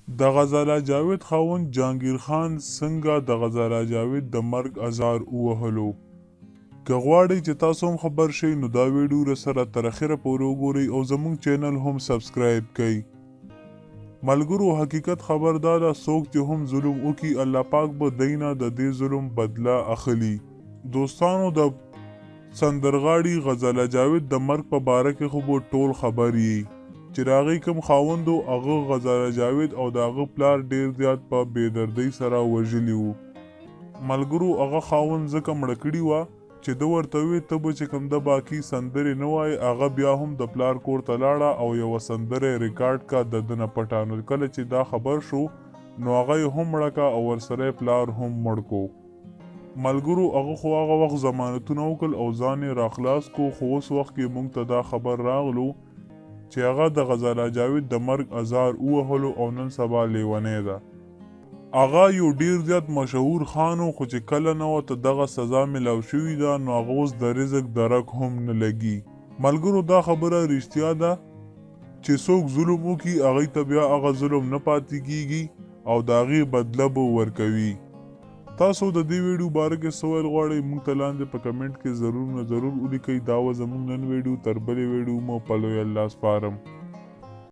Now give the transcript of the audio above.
د غزاله جاوید خاوند جهانګیر خان څنګه د غزاله جاوید د مرګ ازار ووهلو؟ که غواړئ چې تاسو هم خبر شئ نو دا ویډیو راسره تر اخره پورې وګورئ او زموږ چینل هم سبسکرایب کړئ. ملګرو حقیقت خبر دا ده څوک چې هم ظلم وکړي الله پاک به دی نه د دې ظلم بدله اخلي. دوستانو د سندرغاړي غزاله جاوید د مرګ په باره کې خو به ټول خبر یی چې د هغې کوم خاوند و هغه غزاله جاوید او د هغه پلار ډیر زیات په بې دردۍ سره وژلي وو. ملګرو هغه خاوند ځکه مړه کړي وه چې ده ورته وې ته به چې کوم ده باقي سندرې نه وایې هغه بیا هم د پلار کور ته لاړه او یوه سندره یې ریکارډ کا دده نه پټه نو کله چې دا خبر شو نو هغه یې هم مړه کا او ورسره یې پلار هم مړ کو. ملګرو هغه خو هغه وخت ضمانتونه وکړل او ځان یې راخلاص کو خو اوس وخت کې مونږ ته دا خبر راغلو چې هغه د غزاله جاوید د مرګ ازار ووهلو او نن سبا لیونی ده. هغه یو ډیر زیات مشهور خان و خو چې کله نه ورته دغه سزا ملاو شوي ده نو هغه اوس د رزق درک هم نه لګي. ملګرو دا خبره رښتیا ده چې څوک ظلم وکړي هغوی ته بیا هغه ظلم نه پاتې کیږي او د هغې بدله به ورکوي. تاسو د دې ویډیو باره کې څه ویل غواړئ موږ ته لاندې په کمنټ کې ضرور نه ضرور ولیکئ. دا وه زموږ نن ویډیو تر بلې ویډیو مو په لوی الله سپارم.